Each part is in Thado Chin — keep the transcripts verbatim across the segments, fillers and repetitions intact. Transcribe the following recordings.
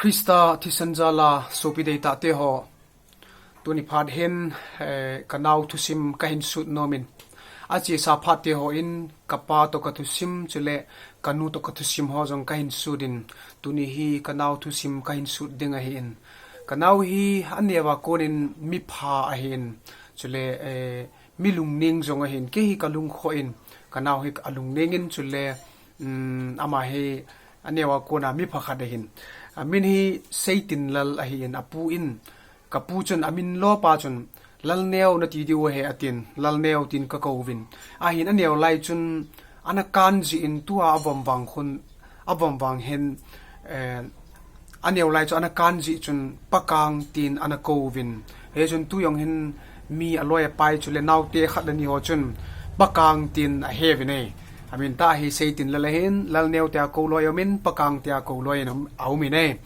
Krista thisan jal a sopi deitah te ho, tuni phat hin, eh, ka nau thusim ka hin sut nom in. A chesa phat te ho in, ka pa toh ka thusim, chule ka nu toh ka thusim ho jong ka hin sut in. Tuni hi ka nau thusim ka hin sut ding ahi in. Ka nau hi a neo a kon in mipha ahi in. Chule, eh, mi lungneng jong ahi in. Kei hi ka lungkhoh in, ka nau hi a lungneng in, chule, um, ama hi a neo a kon a mipha khat ahi in. A min hi Seitinlal ahi in, a pu in. Ka pu chun a min lo pa chun, "Lalneo nati diu ahi," atin, "Lalneo," tin ka kou vin. Ahin a neo lai chun, ana kan jeh in tua a vom vang khun, a vom vang hin, eh, a neo lai chu ana kan jeh chun, "Pakang," tin ana kou vin. Hichun tu jong hin mi a loi a pai chule naote khat le ni ho chun, "Pakang," tin a he vin e. A min tah hi Seitinlal ahi in, Lalneo tia kou loi a um in, Pakang tia kou loi in a um in e.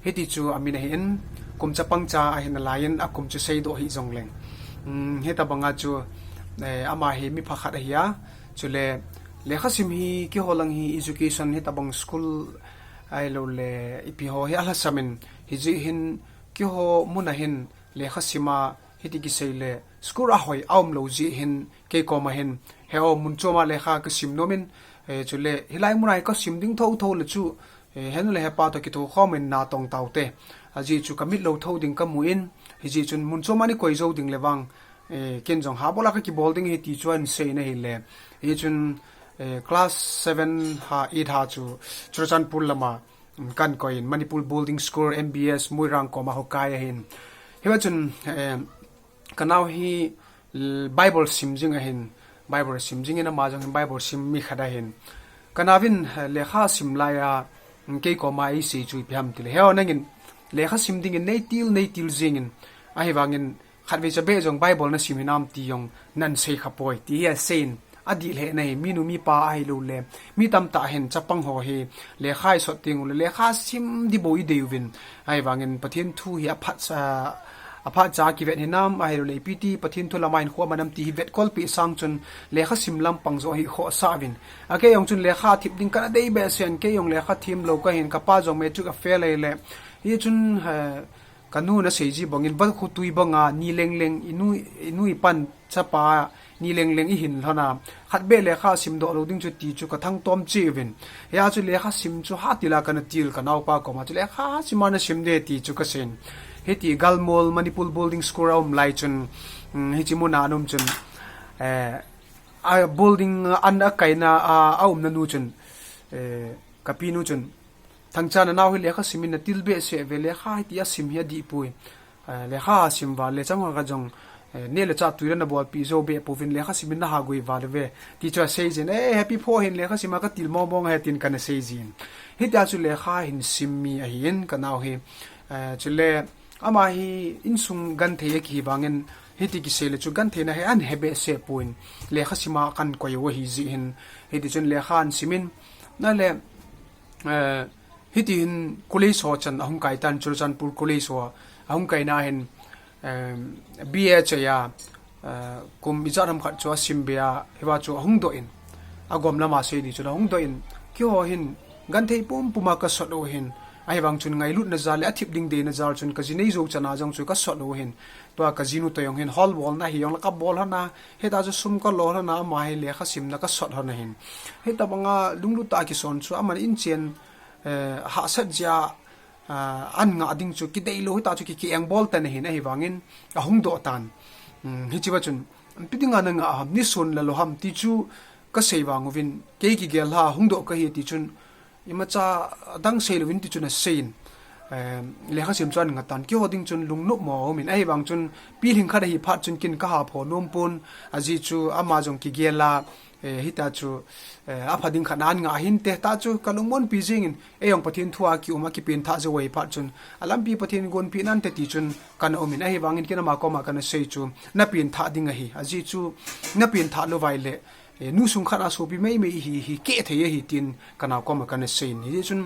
Hiti chu a min ahi in, kum chapang cha ahi nalai in, a kum chu seidoh hih jong leng. Um, hitabang a chu, eh, ama hi mipha khat ahi a, chule lekha sim hi keiho lang hi education hitabang school ahilou le ipi ho hi a lhasam in, hijeh hin keiho mun a hin lekha sim a hiti kisei le school a hoi a um lou jeh hin kei kom a hin he o mun chom a lekha ka sim nom in, eh, chule hilai mun a hi ka sim ding thotho le chu, eh, he nu le he pa toh kithokhom in na tong tau te. Ajeh chu ka mit lo tho ding ka mu in, hijeh chun mun chom a ni koi jou ding le vang, eh, ken jong ha bol a ka kibol ding ahi ti chu an sei in ahile. Hichun, eh, class seven ha, eight ha chu Churachandpur lam a, um, kan koi in Manipur Boarding School M B S Moirang kom a ho kai ahi in. Hiva chun, eh, ka nau hi l-, Bible sim jing ahi in, Bible sim jing in ama jong hin Bible sim mi khat ahi in. Ka nau vin, eh, lekha sim lai a, mm, kei kom a ei sei chu ipi ham ti le. He o nangin lekha sim ding in nei til, nei til jing in. Ahivang in khatvei cha beh jong Bible na sim hinam ti jong nan sei kha poi ti hi a sei in. A dih lheh na hi, mi nu mi pa ahilou le, mi tamtah hin chapang ho hi, lekha i sot ding u le, lekha sim di bou i dei uvin. Ahivang in Pathen thu hi a phat cha, a phat cha kivet hinam, ahilou le, ipi ti Pathen thu lam a hin kho a man am ti hi vet kol pi sang chun, lekha sim lampang joh hi khoh sah uvin. A kei jong chun lekha thip ding ka na dei behseh in, kei jong lekha thiem lou ka hin, ka pa jong matric a fail ahi le. Hichun, eh, ka nu na sei ji bang in, van khu tui bang a, ni leng leng, i nu, i nu i pan chapa, ni leng leng i hin lhon a, khat beh lekha sim doh lou ding chu ti chu ka thangtom cheh uvin. Hia chu lekha sim chu ha til a ka na til ka nau pa kom a chu lekha sim a na sim de ti chu ka sei in. Hiti Galmol Manipur Boarding School a um lai chun, um, hichi mun a an um chun, eh, a boarding an a kaina a, a umna nu chun, eh, ka pi nu chun, "Thangcha na nau hi lekha sim in na til behseh ve, lekha hi ti a sim hi a dih poi. Eh, lekha a sim val le chang ho khat jong, eh, neh le chah tui le na bolpi jou beh pouvin lekha sim in na ha gui val ve," ti chu a sei jin. "Eh, happy pho hin lekha sim a ka til mong mong ahi," tin ka na sei jin. Hitia chu lekha hin sim mi ahi in ka nau hi. Eh, chule ama hi insung genthei a kihi vang in hiti kisei le chu genthei na hi an he behseh poi in lekha sim a kan koi u ahi jeh hin. Hiti chun lekha an sim in na le Eh, hiti hin college ho chan a hung kai tan, Churachandpur College ho a hung kai na hin, eh, B A chai a, eh, kum ijat ham khat chu a sim be a, hiva chu a hung doh in, a gom lam a sei di chun a hung doh in, keiho hin genthei pum pum a ka sot u hin, ahivang chun ngailutna jal le a thip ding deina jal chun ka ji nei jou chan a jong chu ka sot u hin, tua ka jinu toh jong hin hol bolna hi jong la ka bol hon a, hita chu sum ka lo hon a, ama hi lekha simna ka sot hon a hin. Hitabang a lunglut a kison chu aman in chen, eh, hahsat jeh a, ah, an ngah ding chu kidei lou hita chu ki, ki engbol tan a hin ahivang in a hung doh tan. Um, hichi va chun, ipi ding a na ngah ham, ni sun la lo ham ti chu ka sei vang uvin, kei kigel a hung doh ka hi ti chun, imacha adang sei louvin ti chun a sei in, eh, lekha sim chu an ngah tan, keiho ding chun lungnop mo um in, ahivang chun pilhing khat ahi phat chun kin ka ha pho nom pon, ajeh chu ama jong kigel a, eh, hita chu, eh, a pha ding khat na an ngah hin te, ta chu ka lungmonpi jing in, ei jong Pathen thu a ki um a kipen thah jou ahi phat chun, a lampi Pathen gonpi nan te ti chun ka na um in, ahivang in kin ama kom a ka na sei chu, na pen thah ding ahi, ajeh chu na pen thah lou vai le, eh, nu sung khat a sopi mei mei hi, hi keh thei ahi tin ka nau kom a ka na sei in. Hijeh chun,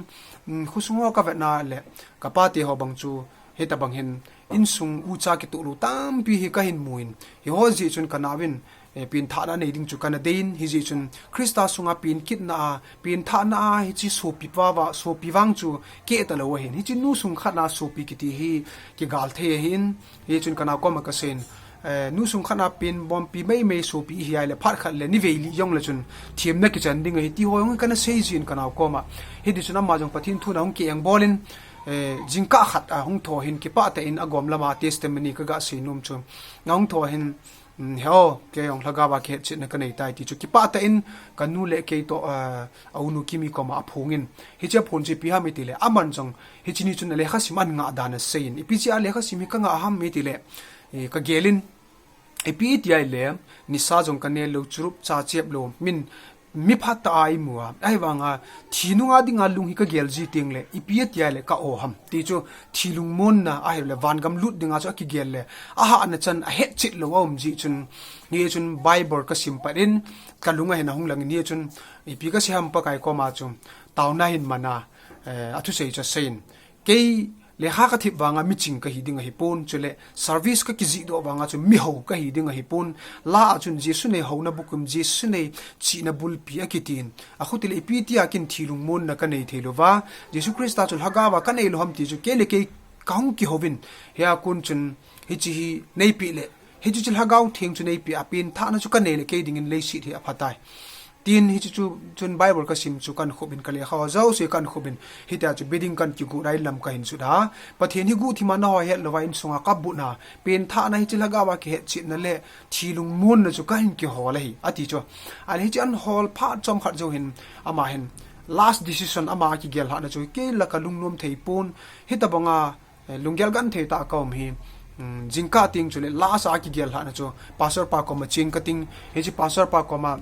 um, khosung ho ka vet na le, ka pa te ho bang chu, hitabang hin, insung ucha kitoh lou tampi hi ka hin mu in. Hiho jeh chun ka nau vin, Eh, penthahna nei ding chu kana deiyin, hijeh chun Christa sunga penkitna a, penthahna a hiche sopi pa va, sopi vang chu keh talou ahin. Hiche nu sung khat a sopi kiti hi kigal thei ahin, hijeh chun kanao koma kaseiyin, eh, nu sung khat a pen bompi meimei sopi ihi a ahile phat khat le ni vei li jongle chun themna kichan ding ahi ti ho jong kana sei jin kanao koma. Hiti chun ama jong Pathen thu ana hung kieng bolin, eh, jingkah khat ahung thou hin kipah tah in agom lama testimony kaga sei nom chu. Ahung thou hin, um, he o, kei jong lhagao a kihetchetna kanei tai ti chu kipah tah in kanu le kei toh, eh, a unu Kimi koma aphongin. Hiche aphon chu ipi ham itile, aman jong hiche ni chun alekha sim angah dan aseiyin. Ipi jeh a lekha sim hi kangah ham itile, eh, kagelin, ipi iti ahile, nisa jong kanel lou, churup cha chep lou, min mi phatah a imu a, ahivanga thi nunga dinga lung hi kagel ji tengle ipi ati ahile ka-o ham ti chu, thi lungmonna ahile vangam lut dinga chu akigel le, ahahna chan ahetchet lou aum jeh chun, hichun Bible kasim phat in kalung ahin ahung langin, hichun ipi kasei ham, Pakai koma chu taona hin mana, eh, athusei chu aseiyin. Kei lekha kathep vanga miching kahi ding ahipon, chule service kakijihdoh vanga chu mihou kahi ding ahipon. La a chun Jesu nei houna bukim, Jesu nei chihna bulpi akitin. Akhuti le ipi tia kin thi lungmonna kanei thei louva, Jesu Christa chu lhagao a kanei lou ham ti chu kei le kei kahung kihouvin. Hia kon chun hiche hi neipeh le, hiche chu Lhagao Theng chu neipeh a, penthahna chu kanei le kei dingin leiset hi aphatai. Tin hiche chu chun Bible kasim chu kankhup in, kalekha ho jouse kankhup in, hitia chu building kakigu dai lam kahin jut a. Pathen hi guhthima naho het louva insunga kabutna, penthahna hiche lhagao a kihetchetna le thi lungmonna chu kahin kihol ahi, ati chu. Ahile hiche ahin hol phat chomkhat jou hin, ama hin last decision ama kigel lhahna chu kei la kalungnom thei pon, hitobanga eh, lunggel genthei tah a kaum hi, um, jingkah teng chule last a kigel lhahna chu Pastor pa koma chen kating, hiche Pastor pa koma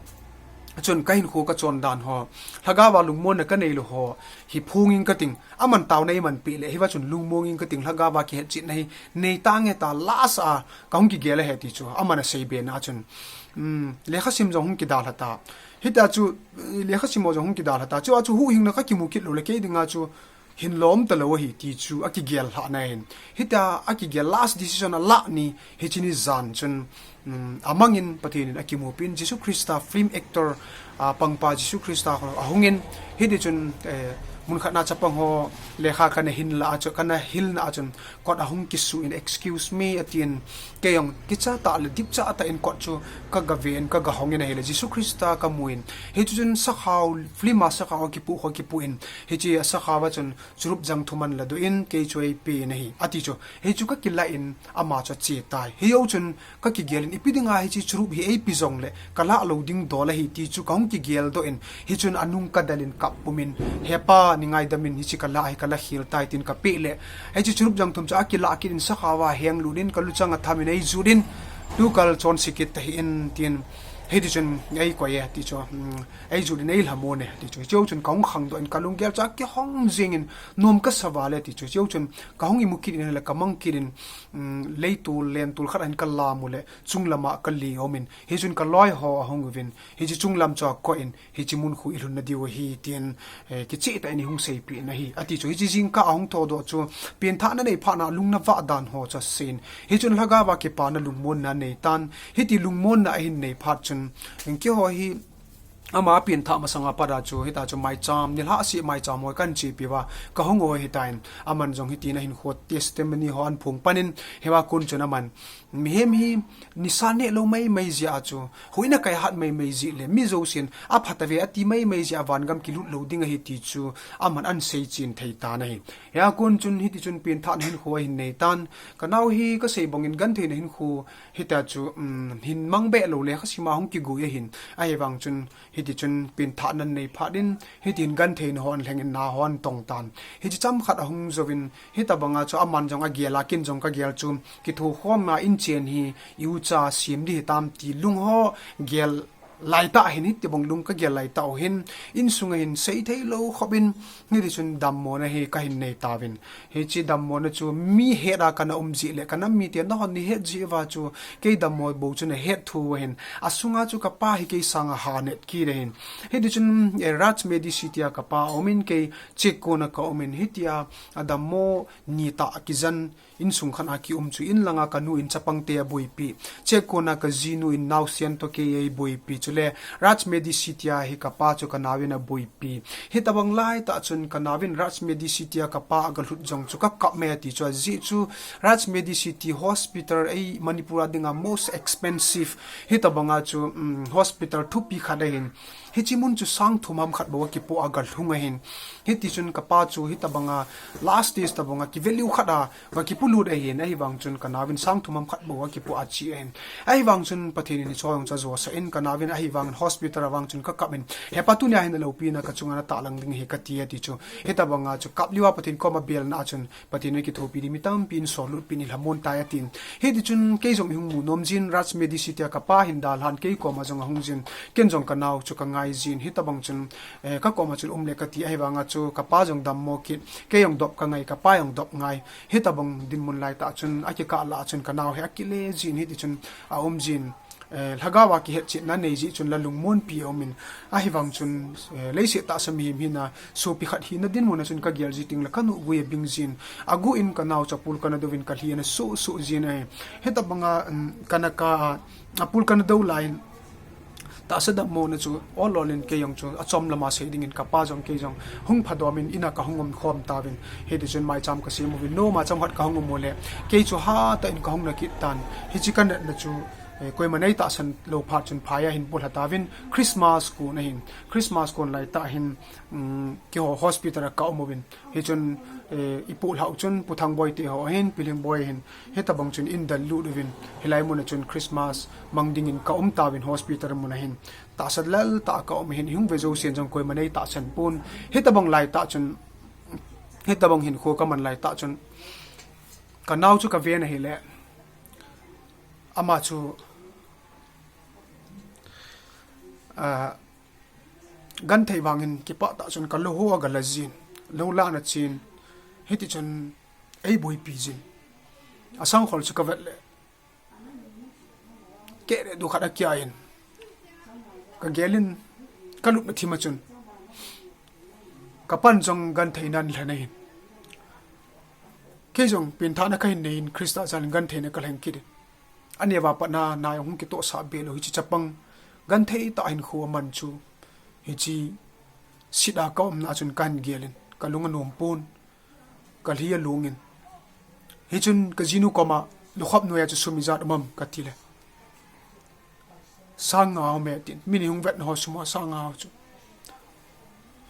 chun kahinkho kachon dan ho, lhagao a lungmonna kanei lou ho hi phongin kating, aman taona eimanpeh le hiva chun lungmongin kating, lhagao a kihetchetna hi neitange ta, last a kahung kigel ahi ti chu aman asei bena chun, um, lekha sim jong hung kidalha ta. Hitia chu, eh, lekha sim ho jong hung kidalha ta. Chua chu huhhingna kakimu kit lou le kei dinga chu hin lom talou ahi ti chu akigel lhahna ahin. Hitia akigel last decision alah ni, hiche ni jan chun, um, amangin Pathen in akimupin, Jesu Christa film actor, ah, pangpa Jesu Christa ho ahungin, hiti chun, eh, mun khat na chapang ho lekha kana hin la a chu, kana hilna a chun kot ahung kisuh in, "Excuse me," atin, kei jong kicha tah le dipcha tah in kot chu kaga ven, kaga hongin ahile Jesu Christa kamun. Hichu chun sakhao, film a sakhao kipu kho kipu in, hiche a sakhao a chun churup jang thum ahin ladoh in, kei chu eipen ahi, ati chu. Hichu kakilah in, ama chu ache tai. Hijou chun kakigel in, ipi dinga hiche churup hi eipe jongle kalah lou ding dol ahi ti chu kahung kigeldoh in, hichun anung kadal in kap pumin, "He pa, nei ngaidam in, hiche kalah hi kala khel tai," tin kapeh le, hiche churup jang thum chu akilah kit in, sakhao a ahenglut in, kaluchang atham in, eijut in, "Tukal chonse kit tahih in," tin, hiti chun eikoi e, ti chu, um, "Eijut in eilhamon e," ti chu. Hichejou chun kahung khangdoh in, kalunggel chu akihong jeng in, nom kasa val e, ti chu. Hichejou chun kahung imu kit in le kamang kit in, um, leitol, lentol khat ahin kalam u le, chunglama kale umin, hichun kaloi ho ahung uvin, hiche chunglam chu akoi in, "Hiche mun khu ilhun nadiu ahi," tin, eh, kicheh tah in eihung seipeh in ahi, ati chu. Hiche jingkah ahung thodoh chu, penthahna nei phat na lungna vah dan ho chu aseiyin. Hichun lhagao a kipana lungmonna anei tan, hiti lungmonna ahin nei phat chun, keiho hi, ama apenthah masanga pat a chu, hitia chu maicham, nilhah seh maicham ho kahin chepi uva, kahung u ahitan, aman jong hitin ahinkho testimony ho ahin phong pan in, hiva kon chun aman, mihem hi nisa neh lou maimai jeh a chu, huhhingna kaihat maimai jeh le, mi jousen aphat ave ati maimai jeh a vangam kilut lou ding ahi ti chu, aman ahin seichen thei tan ahi. Hia kon chun hiti chun penthahna hinkho ahin nei tan, kanao hi kasei bangin gentheina hinkho, hitia chu, um, hin mang be lou le, lekha sim a hung kigui ahin, ahivang chun, hiti chun penthahna nei phat in, hitin gentheina ho ahin lheng in na ho ahin tong tan. Hiche chomkhat ahung jouvin, hitabanga chu aman jong agel a, ken jong kagel chu, kithokhomna inchen hi, i ucha sem ding hitam ti lung ho, gel Laitah hin hiti bang lung kagel laitah u hin, insunga hin seithei lou khop in, hiti chun dammona hi kahin nei tauvin. Hiche dammona chu mi heta kana um jeh le, kanam mite nahon nahet jeh uva chu, kei dammo bou chu nahet thou ahin. Asunga chu kapa hi kei sanga hanet kit ahin. Hiti chun, eh, Raj Medicity a kapa aumin kei Checkon a kaumin hitia, adammo nitah kijen insung khat a kium chu in langa kanu in chapangte aboipi. Checkon a kajinu in naosen toh kei eiboipi. Chule Raj Medicity a hi kapa chu kanaovin aboipi. Hitabang laitah chun kanaovin Raj Medicity a kapa agalhut jong chu kakap me ati chu ajeh chu Raj Medicity Hospital ei Manipur a dinga most expensive. Hitabanga chu, um, hospital thupi khat ahin. Hiche mun chu sang thum ham khat bou akipoh agalhung ahin. Hiti chun kapa chu hitabanga last stage tabanga kivalue khat a va kipolut ahin, ahivang chun kanaovin sang thum ham khat bou akipoh achi ahin. Ahivang chun Pathen in hiche jong chu ajosah in kanaovin ahivang hospital a vang chun kakap in, hepa tunia hin aloupina kachunga natahlang ding ahi kati ati chu. Hitabanga chu kap liuva Pathen koma belna a chun Pathen in kithopi ding mi tampi in sollut pin ilhamon tai atin. Hiti chun kei jong ihung mu nom jin, Raj Medicity a kapa hin dalhan kei koma jong ahung jin. Ken jong kanao chu kangai jin. Hitabang chun, eh, kakoma chun umle kati ahivanga chu kapa jong dammo kit. Kei jong dop kangai, kapa jong dop ngai. Hitabang dinmun laitah chun akikah lah a chun kanao hi akile jin hiti chun aum jin. Eh, lhagao a kihetchetna nei jeh chun la lungmonpi aumin. Ahivang chun, eh, leiset tahsa mihem hina sopi khat hina dinmun a chun kagel ji tengle kanuhgui abing jin. Aguh in kanao chu apul kana douvin kalhi ana suhsuh jin ahi. Hitabanga, um, kana kah a, apul kana dou laiyin tahsa dammona chu ol ol in kei jong chu achom lama sei dingin kapa jong kei jong hung phadom in in a kahung umkhom tauvin. Hiti chun maicham kasem uvin, nom a chomkhat kahung um ule kei chu hatah in kahung na kit tan. Hiche kanatna chu, eh, koiman eitahsan lou phat chun phai a hin polha tauvin Christmas kon ahin. Christmas kon laitah hin, um, keiho hospital a kaum uvin. Hichun, eh, ipoh lhah u chun Pu Thangboi teho ahin, Pi Lhingboi ahin. Hitabang chun in dallut uvin. Hilai mun a chun Christmas mang dingin kaum tauvin hospital mun ahin. Tahsa lel tah a kaum ahin, ihung ve jousen jong koiman eitahsan pon. Hitabang laitah chun, hitabang hinkho kaman laitah chun kanao chu kaven ahile, ama chu, ah, genthei vangin kipah tah chun kalou ho agala jin, lou lah ana chen, hiti chun eiboipi jin. Asangkhol chu kavet le, keh le du khat akiah in, kagelin, kalupna thim a chun kapan jong gentheinan lhen ahin. Kei jong pengthahna kahin neiyin Christa jalin gentheina kalheng kit in. Aneo a patna nai ahung kitohsah be lou hiche chapang genthei tah hinkho aman chu hiche set a kaumna chun kahin gelin, kalung anom pon, kalhi alungin. Hichun kajinu koma, lukhop noiya chu sum ijat um am katile, sang nga aume atin. Min ihung vetna ho sum ho sang nga ho chu.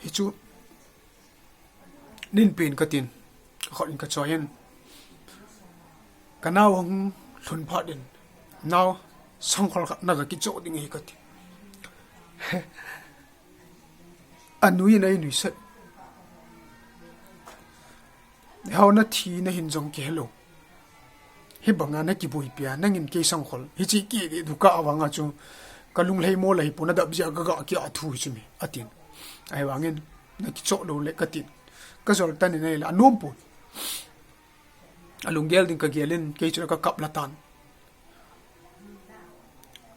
Hichu nin pen katin, kakhut in kachoiyin. Kanao ahung lhun phat in, nao sangkhol khat naga kichoh ding ahi kati. Anui in einuisat. Hao nathi nahin jong kihelou. Hibanga nakiboipi a, nangin kei sangkhol hiche kidih dukah vanga chu kalung lheimo la hipon, nadap jeh a kaga kiah thu hichu mi, atin. Ahivangin nakichoh lou le katin. Kajol tan in ahile anom pon. Alunggel ding kagelin, kei chun kakap la tan.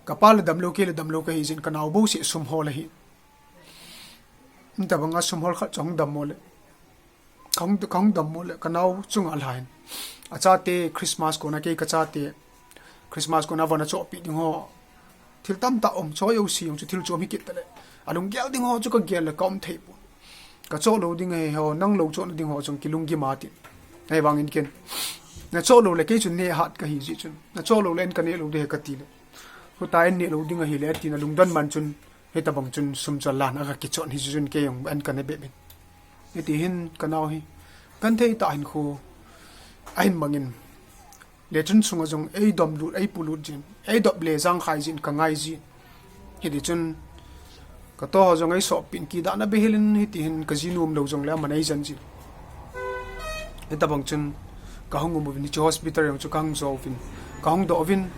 Kapa la damlou, kei la damlou kahi jin, kanao bouseh sum hol ahi. Hitabanga sum hol khat chu ahung dammo le, kahung, kahung dammo le, kanao chunga alhan. Achate Christmas kona kei kachate Christmas kona von achohpeh ding ho, thil tamtah um, choi jouse jong chu thil chom hi kit tale. Alunggel ding ho chu kagel le kaum thei pon. Kachoh lou ding ahi ho, nang lou chohna ding ho chun kilunggim atin. Ahivangin ken, nachoh lou le kei chun neh hat kahi jeh chun, nachoh lou le an kaneh lou ding ahi katile, hota an neh lou ding ahile atin, alungdon man chun, hitabang chun sum chu alan, aga kichon hichu chun kei jong an kana bep in. Hiti hin kanao hi genthei tah hinkho ahin mangin, lechun sunga jong eidomlut, eipolut jin, eidop le jangkhai jin kangai jin. Hiti chun katoh ho jong eisohpeh in, kidahna beihel in, hiti hin kajinu umlou jongle aman eijen jin. Hitabang chun kahung um uvin, hiche hospital jong chu kahung jo uvin, kahung doh uvin.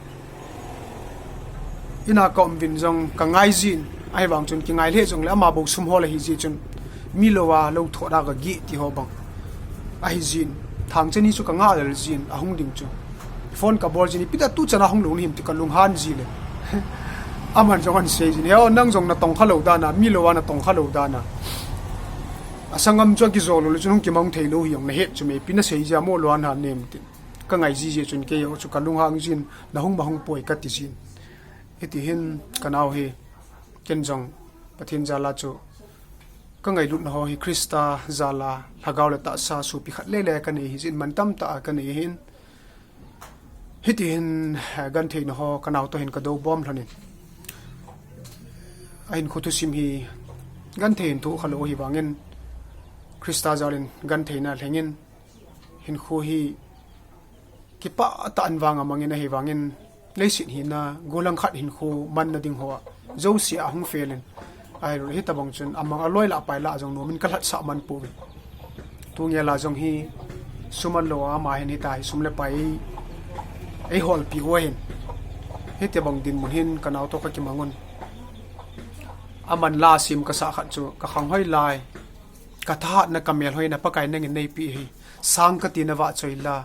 Ina ka um vin jong ka ngai jin, ahivang chun kingai lheh jongle ama bou sum hol ahi jeh chun, mi lou a lou thot a ka gih ti ho bang ahi jin, thangchan hi chu ka ngah lel jin, ahung ding chu. Phone ka bol jin, ipi dia tuchan a hung lou nahim ti ka lunghan ji le. Aman jong ahin sei jin, heo, nang jong na tong kha lou dan a, mi lou a na tong kha lou dan a. Asangam chu akijou lou le chun hung kimang thei lou hi jong na het chu me, ipi na sei jia mo lou a na nem tin. Ka ngai ji jeh chun kei jong chu ka lunghang jin, na hung ma hung poi ka ti jin. Hiti hin ka nau hi, ken jong Pathen jal a chu ka ngailutna ho hi Christa jal a lhagao le tahsa sopi khat lele ka nei hi jin, man tamtah a ka nei hin. Hiti hin, eh, gentheina ho ka nau toh hin ka do bom lhon in. Ahin khu thusim hi genthei hin thoh kha lou hi vangin Christa jal in gentheina lheng in hin khu hi kipah tah in vang a mang in ahi vangin leiset hina gollhang khat hin khu manna ding ho a jouse a hung fel in. Ahilou le hitabang chun amang a loi lah pai lah jong nom in ka lhatsah man poi. Tungel a jong hi sum alou a ama hin hita hi sum le pai ei holpi u ahin. Hitabang dinmun hin ka nau toh ka kimang un. Aman la sem ka sah khat chu ka khanghoi lai. Ka thahatna ka melhoina Pakai nangin neipe hi. Sang ka tina vahchoi la.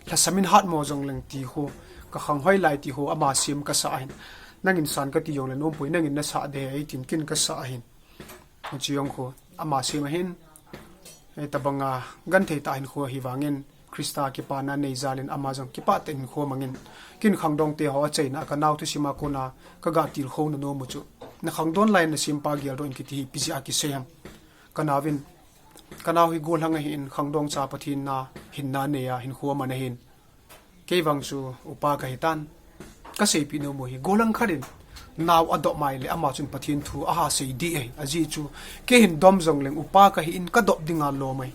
Lhasam in hat mo jong leng ti khu. Ka khanghoi lai ti khu ama sem ka sah ahin. Nangin san ka ti jong le nom poi, nangin na sah de ahi tin kin ka sah ahin. Hiche jong khu ama sem ahin. Hitabang a genthei tah hin khu ahi vangin Christa kipana nei jal in ama jong kipah tah in khu amang in. Kin khangdong te ho achaina ka nau thusim a kona ka ga tilkhou na nom u chu. Na khangdon lai na sempa geldoh in kiti hi ipi jeh a kisei ham. Ka nau vin, ka nau hi gollhang ahin khangdong cha Pathen na hinna nei a hin khu aman ahin. Kei vang chu upa ka hi tan. Ka seipi nom u hi gollhang khat in nau adop mai le ama chun Pathen thu aha sei ding ahi. Ajeh chu kei hin dom jong leng upa ka hi in ka dop ding a lom ahi.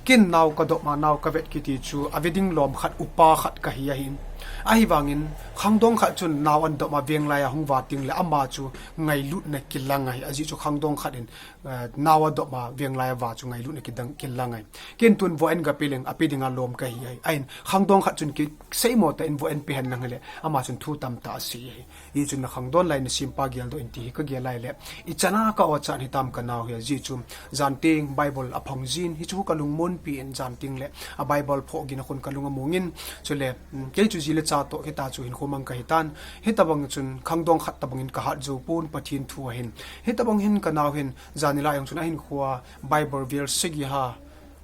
Kin nau ka dop a nau ka vet kiti chu ave ding lom khat upa khat ka hi ahin. Ahi vangin khangdong khat chun nau adop a veng lai a hung va ting le ama chu ngailutna kilang ahi. Ajeh chu khangdong khat in eh, nau adop a veng lai a va chu ngailutna kidang kilang ahi. Kin tun vo en ga pe leng ape ding a lom ka hi ahi. Ahin khangdong khat chun kisei mo tah in vo en pe hen lang hile ama chun thu tamtah asei ahi. Hichun na khangdon lai na sempa geldoh in ti hi ka gel lai le. Ichan a ka o chan hitam ka nau hi ajeh chu jan teng Bible aphong jin hichu ka lungmonpi in jan teng le a Bible phoh gin a khun ka lung among in chule, mm, kei chu ji le cha toh kita chu hin khu mang ka hi tan. Hitabang chun khangdong khat tabang in ka hat jou pon Pathen thu ahin. Hitabang hin ka nau hin Janila jong chun ahin khu a Bible ver sagi ha,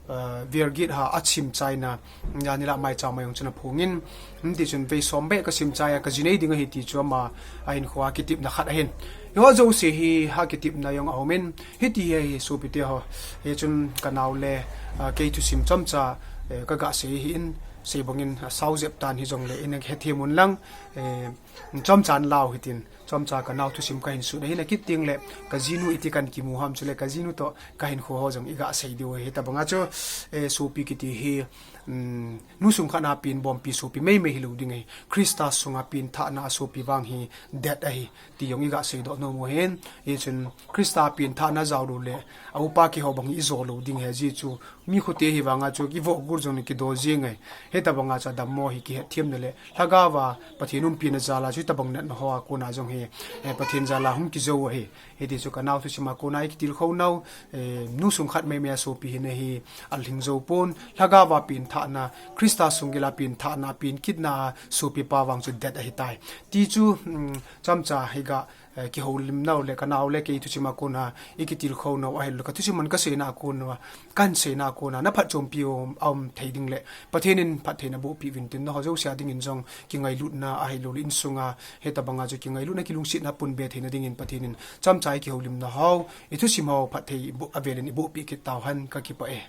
eh, ver get ha asim chaina. Janila maicham a jong chun aphong in. Hiti chun vei som beh ka sim chai a ka ji nei ding ahi ti chu ama ahin khu a kitepna khat ahin. Hiho jouse hi ha kitepna jong aum in. Hiti hi ahi sopi te ho. Hichun ka nau le, ah, kei thusim chomcha, eh, ka ga sei hi in. Sei bang in, ah, sao jep tan hi jong le in hethem un lang. Eh, chomcha in lau hitin. Chomcha ka nau thusim ka hin sut ahin akit teng le, ka jinu iti kan kimu ham chule, ka jinu toh ka hin khu ho jong i ga sei diu ahi. Hitabang a chu, eh, sopi kiti hi, mm, nu sung khat na pen bompi sopi meimei hilou ding ahi. Christa sunga pen thahna a sopi vang hi det ahi. Ti jong i ga seidoh nom u ahin. Hichun Christa pen thahna jao lou le, a upa kihou bang hi i jo lou ding ahi. Ajeh chu Mi khote hi vang a chu kivoh gur jong in kido jing ahi. Hitabang a chu adammo hi kihetthem na le lhagao a Pathen umpina jal a chu hitabang natna ho a kona jong hi, eh, Pathen jal a hung kijou ahi. Hiti chu ka nau thusim a kona i kitilkhou nau, eh, nu sung khat meimei a sopi hina hi alhing jou pon. Lhagao a pen thahna, Christa sung gel a pen thahna, pen kitna a sopi pa vang chu det ahi tai. Ti chu, um, chomcha hi ga eh, kihoulim nau le ka nau le kei thusim a kona i kitilkhou nau ahilou le ka thusim man ka seina a kona, kan seina a kona na phatchompi um, um thei ding le Pathen in phattheina bohpi uvin tin nangho jouse a ding in jong kingailutna ahilou le insunga hitabang a chu kingailutna kilungsetna pun be theina ding in Pathen in chomcha i kihoulimna ho i thusim ho phatthei boh avel in i bohpi kit tau hen ka kipah e.